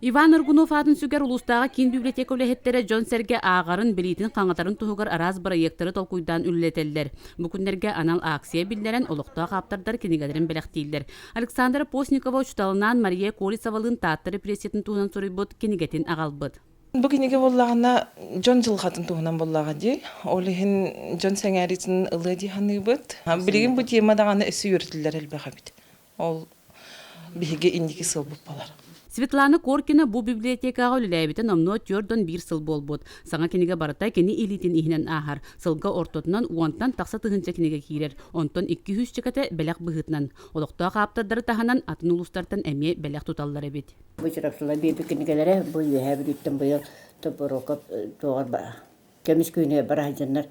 Иван Аргунов аатын сүгэр улуустааҕы киин библиотека үлэһиттэрэ дьон-сэргэ ааҕарын, билиитин хаҥатарын туһугар араас бырайыактары толкуйдаан үлэлэтэллэр. Бу күннэргэ анал акция биллэрэн, олохтоох ааптардар кинигэлэрин бэлэхтииллэр. Александра Постникова учууталынаан Мария Колесовалыын Таатта репрессиятын туһунан суруйбут кинигэтин аҕалбыт. Бу кинигэ буоллаҕына дьон дьылҕатын туһунан буоллаҕа дии. Ол иһин дьон сэҥээриитин ылыа дии саныыбыт. Билигин бу тема даҕаны өссө үөрэтиллэр элбэх эбит. Ол биһиги инники сылбыт буолар. Светлана Коркина бу библиотекаҕа үлэлээбитэ номнуо 41 сыл буолбут. Саҥа кинигэ барыта кини илиитин иһинэн ааһар. Сылга ортотунан уонтан тахса тыһыынча кинигэ киирэр, онтон 200 чэкэтэ бэлэх быһыытынан. Олохтоох ааптардары таһынан атын улуустартан эмиэ бэлэх туталлар эбит. Бу Чурапчылар биэрбит кинигэлэрэ бу Үөһээ Бүлүүттэн быйыл Тобуруокап туоҕар көмүс күнүгэр бара сылдьаннар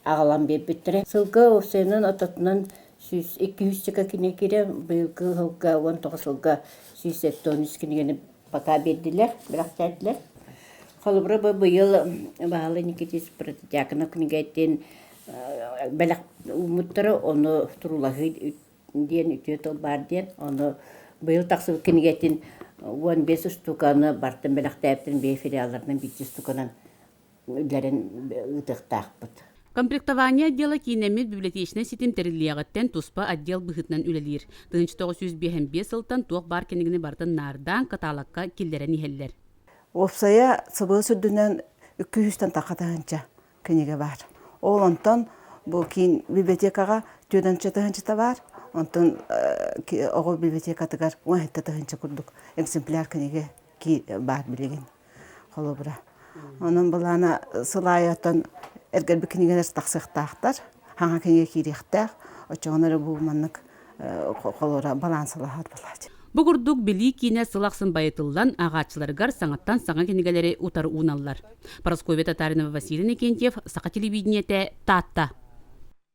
аҕалан биэрбиттэрэ. Сылга уопсайынан ортотунан 100 200 чека кинигэ киирэр. Быйылгы сылга 19 сылга 173 кинигэни пока биэрдилэр, бэлэхтээтилэр. Холобура, бу быйыл Баһылай Никитич Протодьяконов кинигэтин бэлэх ууммуттара, ону туруулаһыы диэн үтүө тыл баар диэн. Ону быйыл тахсыбыт кинигэтин 15 устуканы бартын бэлэхтээбитин биэ филиалларынан биирдии устуканан үлэрин ыытыахтаахпыт. Комплектование отдела кииннэммит библиотечнай ситим тэриллиэҕиттэн туспа отдел быһыытынан үлэлиир. 1955 сылтан туох баар кинигини барытын наардаан, каталогка киллэрэн иһэллэр. Уопсайа сыбыы сүрдүнэн 200-тэн тахха тыһыынча кинигэ баар. Ол онтон бу киин библиотекаҕа түөртүнчэ тыһыынчата баар, онтон оҕо библиотекатыгар 17 тыһыынча курдук экземпляр кинигэ баар билигин. Холобура. Онон былаана сыл аайы оттон эргэрбит кинигэлэр тахсыахтаахтар, хаҥа кинигэ киириэхтээх. Оччоҕуна эрэ бу маннык холобура балансалаһар буолааччы. Бу курдук Билии киинэ сыл ахсын байытыллан, ааҕааччыларыгар саҥаттан саҥа кинигэлэри утары ууналлар. Парасковья Татаринова, Василий Иннокентьев, Саха телевидениетэ, Таатта.